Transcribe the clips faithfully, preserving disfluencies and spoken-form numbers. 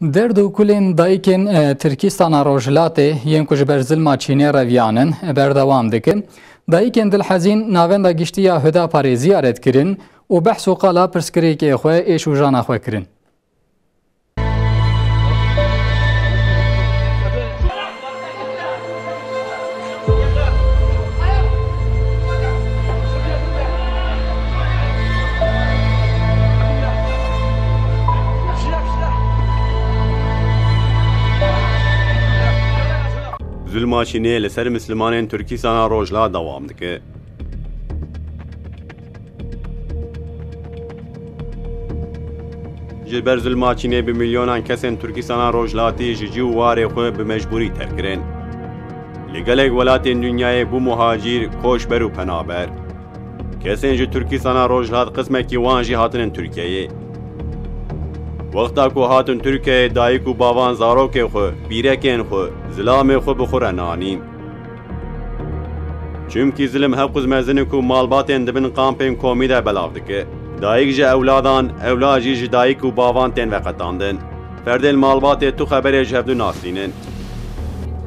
Derd û kulên dayikên, e, Tirkistana Rojhilatê yên ku ji ber zilma Çînê reviyanin, e, berdewam dikin. Dayikên dilhezîn navenda giştî ya Hudaparê ziyaret kirin û behs û qala pirsgirêkê xwe êş û jana xwe kirin. Zulma Çînê li ser Mislimanên Tirkîstana Rojhilat dewam dike. Ji ber zilma Çînê bi milyonan kesên Tirkîstana Rojhilatî ji cî û warê xwe bi mecbûrî terk kirin. Li gelek welatên dinyayê bû muhacîr, koçber û penaber. Kesên ji Tirkîstana Rojhilat qismekî wan jî hatinin Tirkiyeyê. Wexta ku hatin Tirkiyeyê, dayik û bavan zarokê xwe, pîrekên xwe, zilamê xwe bi xwe re nanîn. Çimkî zilim hevquz mezin û ku malbatên di bin kampên komî de belav dike. Dayik ji ewladan, ewlad jî ji dayik û bavan tên veqetandin. Ferdên malbatê tu xeberê ji hevdu nasînin.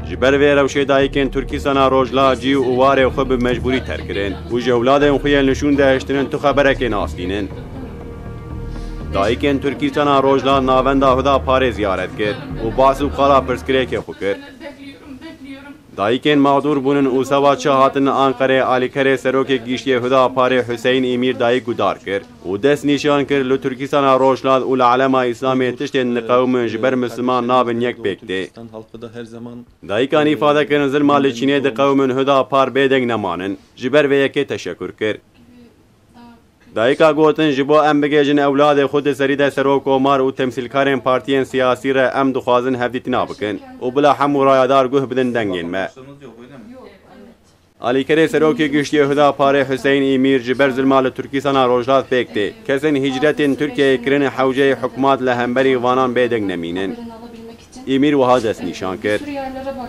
Ji ber vê rewşê dayikên Tirkîstana Rojhilat cî û warê xwe bi mecbûrî terk kirin û ji ewladên xwe yên li şûn de hiştinin tu xeberekê nasînin. Dayikên Tirkîstana Rojhilat navenda Huda Parê ziyaret kir û bahs û qala pirsgirêkê xwe kir. Dayikên mağdûr bûnin û seba çi hatinin Anqerê, alîkerê serokê giştiyê Huda Parê Hüseyin Îmîr dayik guhdar kir û dest nîşan kir li Tirkîstana Rojhilat û li alema Îslamê tiştên diqewimin ji ber Misliman nabin yek pêk tê. Dayikan îfade kirin zilma li Çînê diqewimin Huda Par bêdeng nemanin. Ji ber vê yekê teşekur kir. Dayika gotin, ji bo em bigihêjin ewladê xwe di serî de serokkomar û temsîlkarên partiyên siyasî re em dixwazin hevdîtina bikin û bila hemû rayadar guh bidin dengên me. Alîkerê serokê giştiyê Huda Parê Hüseyin Îmîr ji ber zilma li Tirkîstana Rojhilat pêk tê. Kesên hicretên Tirkiyeyê kirin hewceyê hikûmat li hemberî vanan bêdeng nemînin. Îmîr wiha destnîşan kir.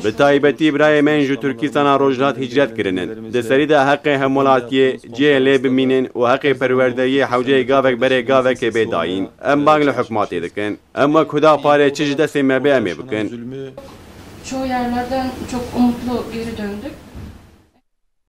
Bi taybetî birayê me yên ji Tirkîstana Rojhilat hicret kirinin. Di serî de heqê hemwelatiyê, cihê lê bimînin û heqê perwerdeyiyê hewceyê gavek berê gavekê bê dayîn. Em bang li hikûmatê dikin. Em wek Huda Parê çi ji destê me bê em ê bikin. Çoğu yerlerden çok umutlu geri döndük.